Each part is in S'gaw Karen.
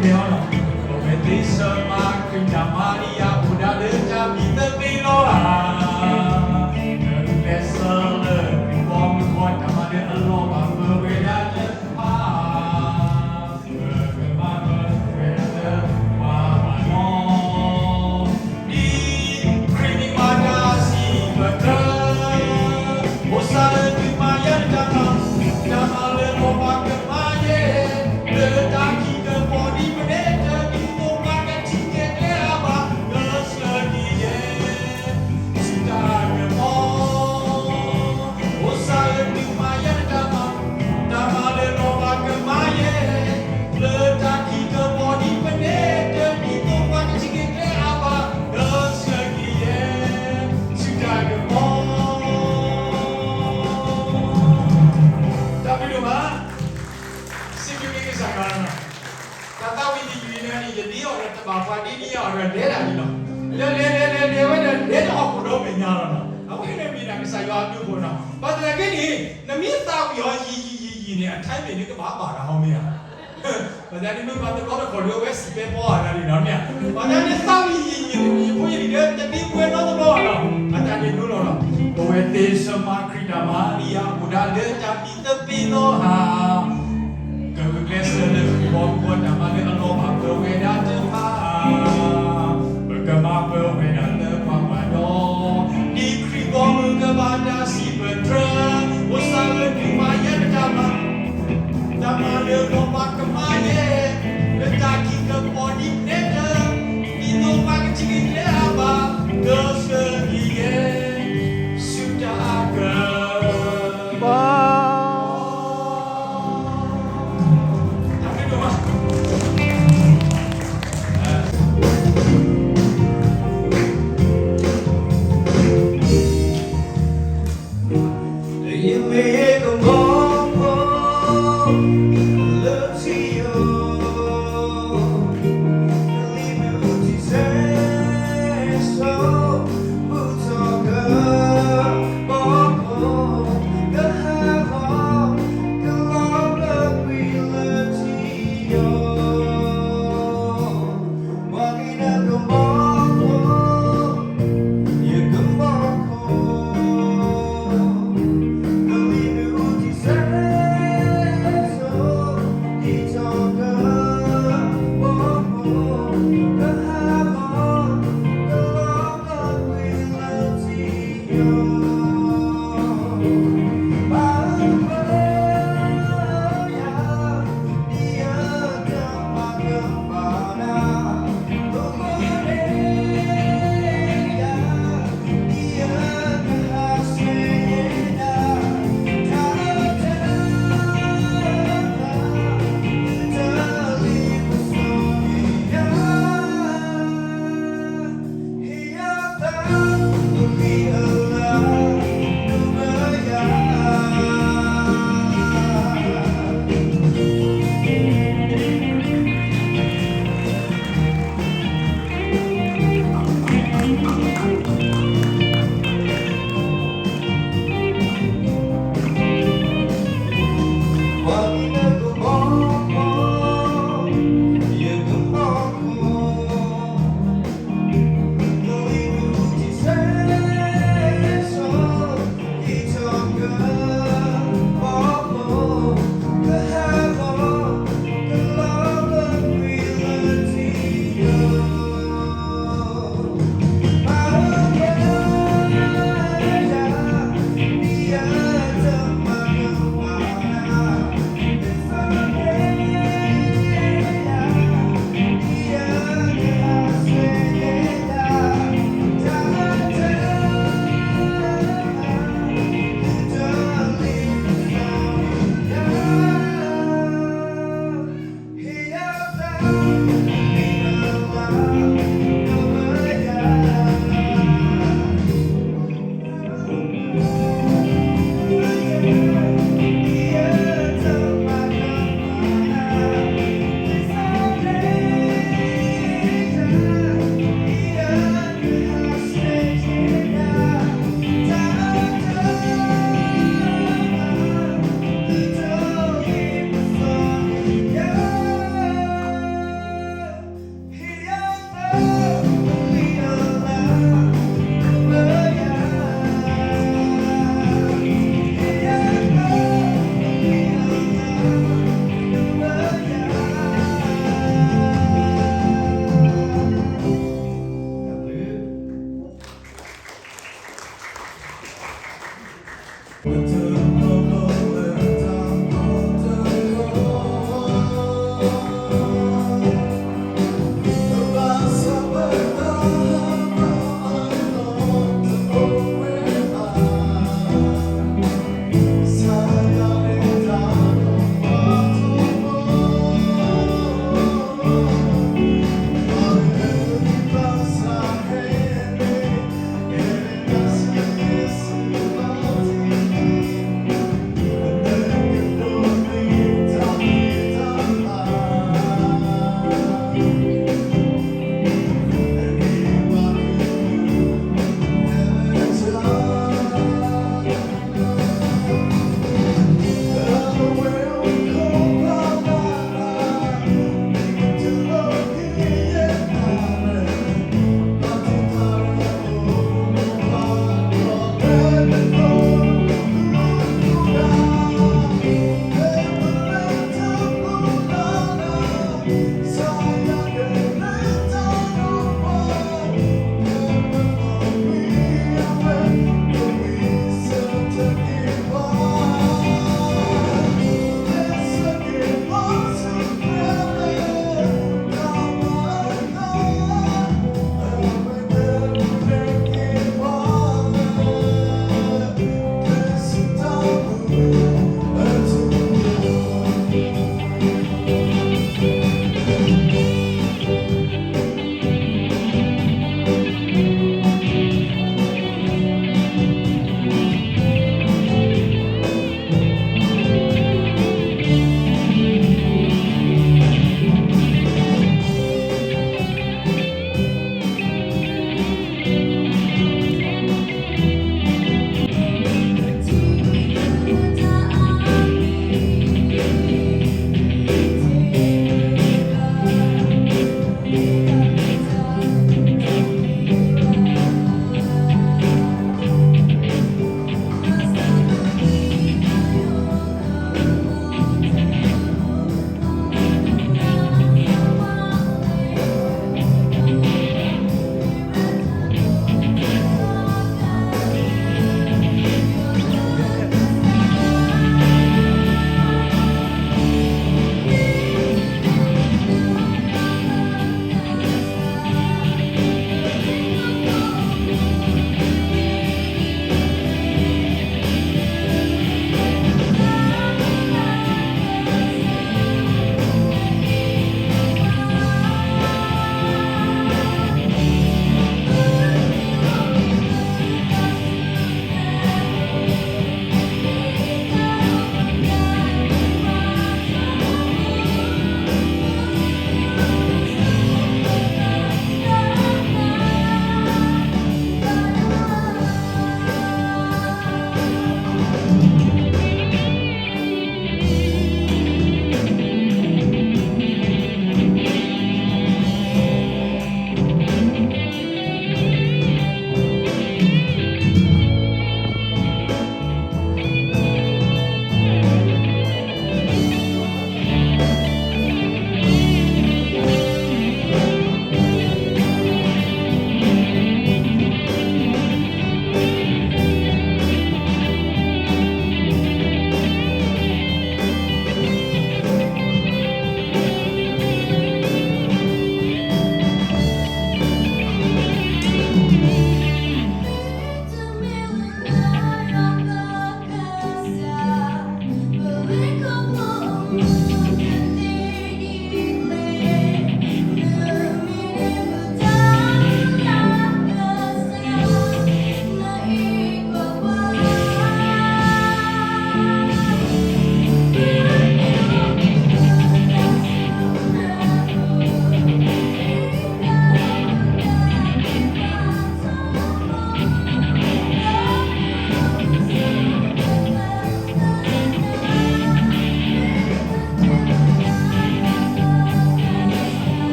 အဝဲသ့ၣ်ဆၢမၤခရံာ်တၢ်မၤလံယၤ အိၣ်ဒၣ်လၢတၢ်မံသပ့ၤလီၤဧါ. ကျဲးစၢးလၢခရံာ်ဘီမုၢ်ဂီၢ် တၢ်မၤလၢအလီၢ်ဘၣ်ပဝဲဒၣ်လၢပၢ် ပကမၤပဝဲဒၣ်လၢပှၤဘၣ်နီၤ ဒ်ခရံာ်မ့ၢ်ပှၤတၢ်စံးပတြၢၤ, အိၣ်စးလၢသုမၤယၤတၢ်မၤ, တၢ်မၤလၢလီၤဘၣ်ကမၤယဲ, လၢတၢ်ခံကပီၤဒ်ပနဲတၢ်ဒ်သိးပှၤကထံၣ်ကဲကျဲအါဘၣ် ကဆှၢက့ၤယဲ ဆူတၢ်ကပီၤ အိၣ်စးလၢသုမၤယၤတၢ်မၤ, တၢ်မၤလၢလီၤဘၣ်ကမၤယဲ, လၢတၢ်ခံကပီၤဒ်ပနဲတၢ်ဒ်သိးပှၤကထံၣ်က့ၤကျဲအါဘၣ် ကဆှၢက့ၤယဲ ဆူတၢ်ကပီၤ တၢ်ဘျုးဒိၣ်မး စံးဘျုးက့ၤကစၢ်ယွၤလီၤ. တၢ်သးဝံၣ်ယံာ်ယံာ်န့ၣ် ယဒ့အီၤဒီးတဘၣ်ပှၤဒ်န့ၣ်အီၤဒီးလဲၤဒၣ်လံလီၤ. လဲၤလဲၤလဲၤလဲၤလဲၤဝဲဒီးလဲၤတအီၣ်ကိၣ်ဒီဘ့ၣ်ညါလီၤနီၤ. အဝဲန့ၣ်မ့ၢ်ဒၣ်ကစၢ်ယွၤအဘျုးအဖှိၣ်နီၤ. ဘၣ်သနာ်က့န့ၣ် နမ့ၢ်သးဝံၣ်အီၤယံာ်ယံာ်ယံာ်ယံာ်န့ၣ် အထဲမ့ၢ်န့ၣ်ကဘၣ်ဘၣ်တၢ်ဟီမ့ၢ်ဧါ ဘၣ်သနာ်က့မ့ၢ်ပှၤတဘျီတခီၣ်ဒီးအဝဲစံးပဲပီအါဒၣ်န့ၣ်နီၤမ့ၢ်ဧါ. ဘၣ်သနာ်က့သးဝံၣ်ယံာ်ယံာ်န့ၣ် ယဖိယလံၤဒီး တဒ့ပှဲၤနီတဘျီဘၣ်နီၤ. အတၢ်န့ၣ်ဒိလီၤနီၤ. ပဝဲသ့ၣ်ဆၢမၤခရံာ်တၢ်မၤလံယၤ အိၣ်ဒၣ်လၢတၢ်မံသပ့ၤလီၤဧါ ကဂုာ်ကျဲးစၢးလၢခရံာ်ဘီမုၢ်ဂီၢ် တၢ်မၤလၢအလီၢ်ဘၣ်ပဝဲဒၣ်တဖၣ် ပကမၤပဝဲဒၣ်လၢပှၤဘၣ်ဒီး ဒ်ခရံာ်ဘီမုၢ်ကဘၣ်တၢ်စံးပတြၢၤ အိၣ်စးလၢသုမၤယၤတၢ်မၤ, တၢ်မၤလၢလီၤဘၣ်ကမၤယဲ, လၢတၢ်ခံကပီၤဒ်နဲတၢ် ဒ်သိးပှၤကထံၣ်က့ၤကျဲအါဘၣ် ကဆှၢက့ၤယဲ ဆူတၢ်ကပီၤ တၢ်ဘျုးဒိၣ်မး ယမ့ၢ်ကမီၤဖိလၢ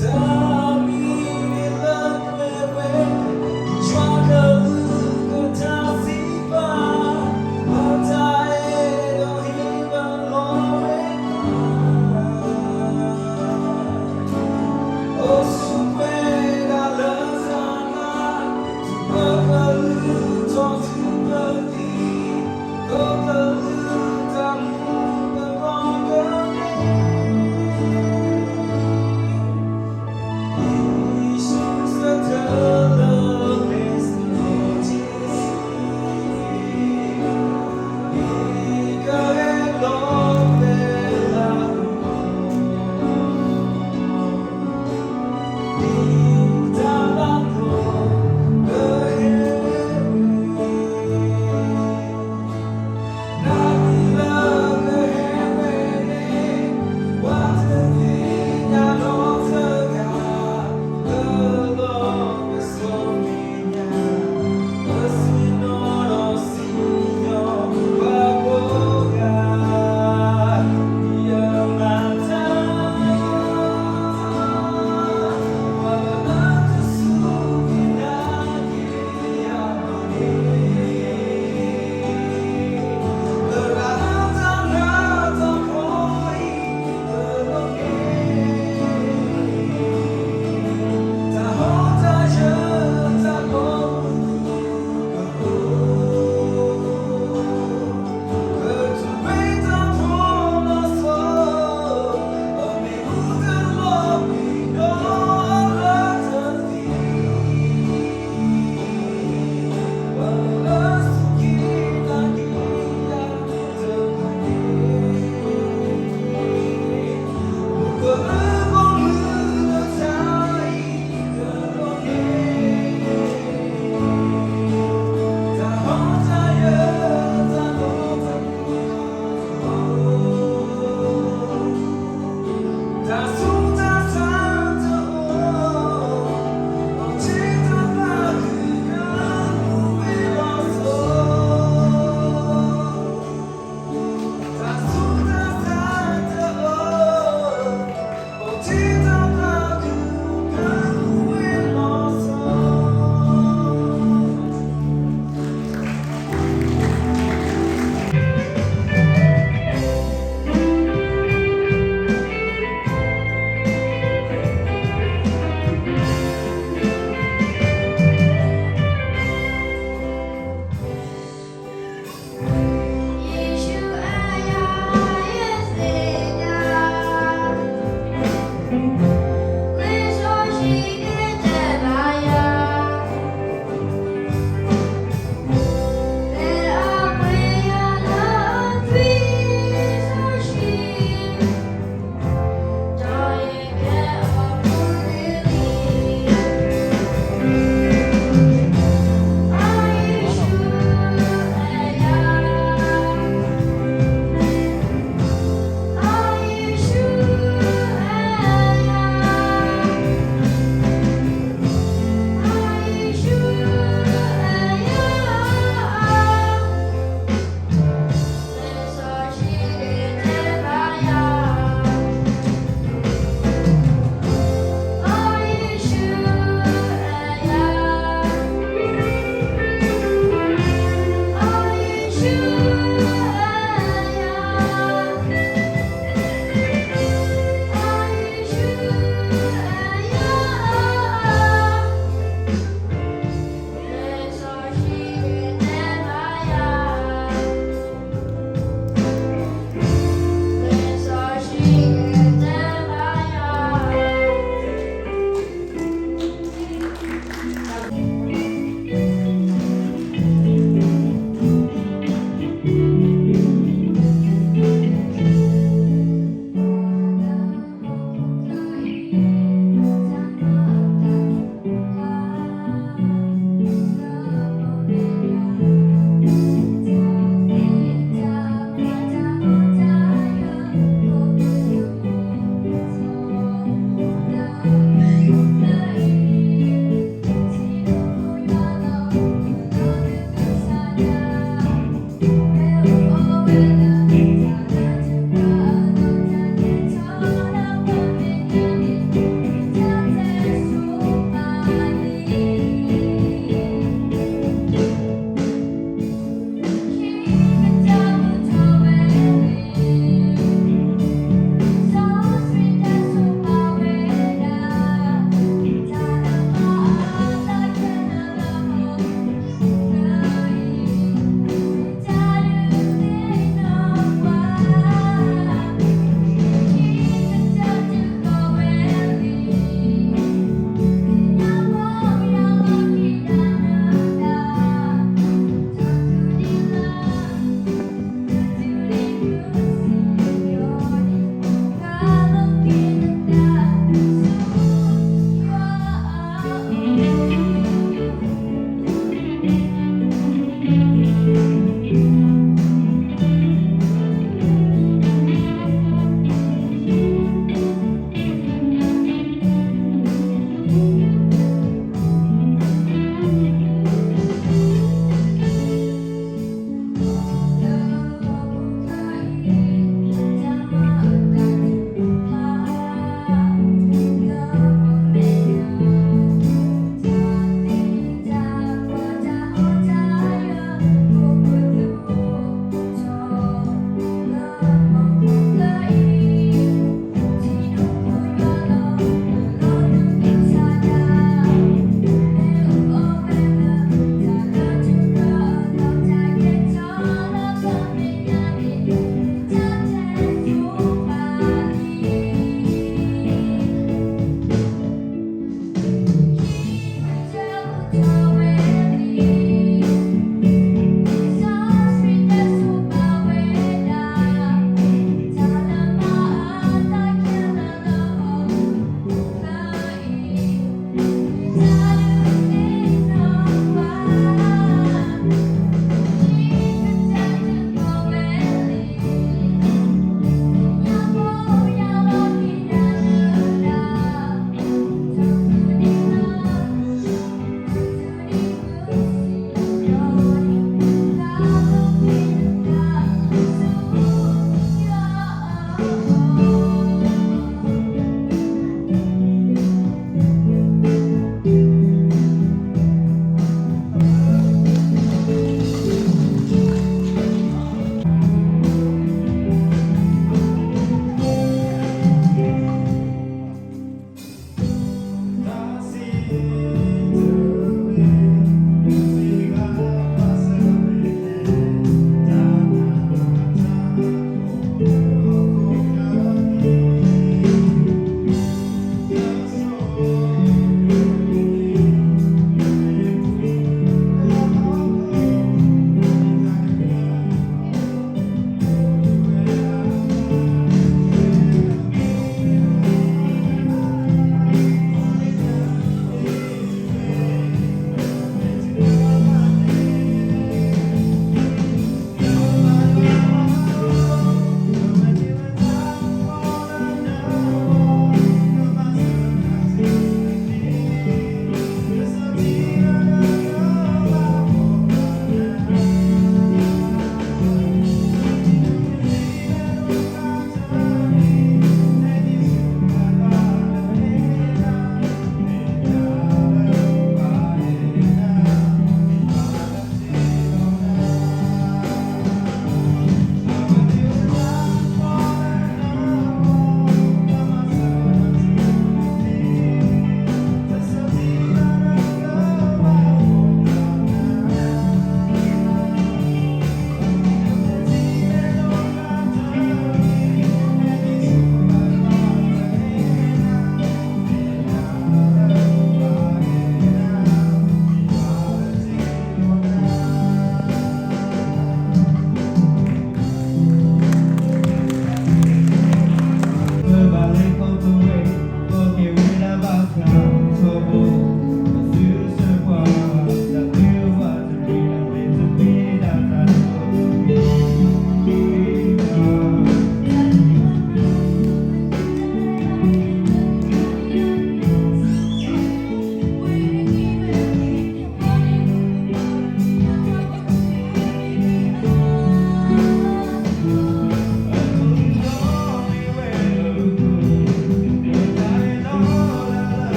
တၢ်မံၤန့ၣ်လၢကွဲးဝဲ ယွၤကလုၢ်ကထါစံးဘၣ် လၢတၢ်အဲၣ်ဒိးဟ့ၣ်ပလီၢ်ဝဲ အိၣ်ဆူၣ်ပှဲၤဒၣ်လၢတၢ်နာ် ပကလုၢ်ထီၣ်ဆူပသံ ပကလုၢ်တၢ်မူပဂီၢ်ကန့ၣ်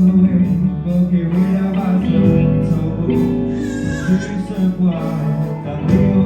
ဝဲ ဘီက့ၤဝဲဒၣ်ဘၣ်ဆၣ်ထီဘိ, ဆၢပှၤတၢ်လ့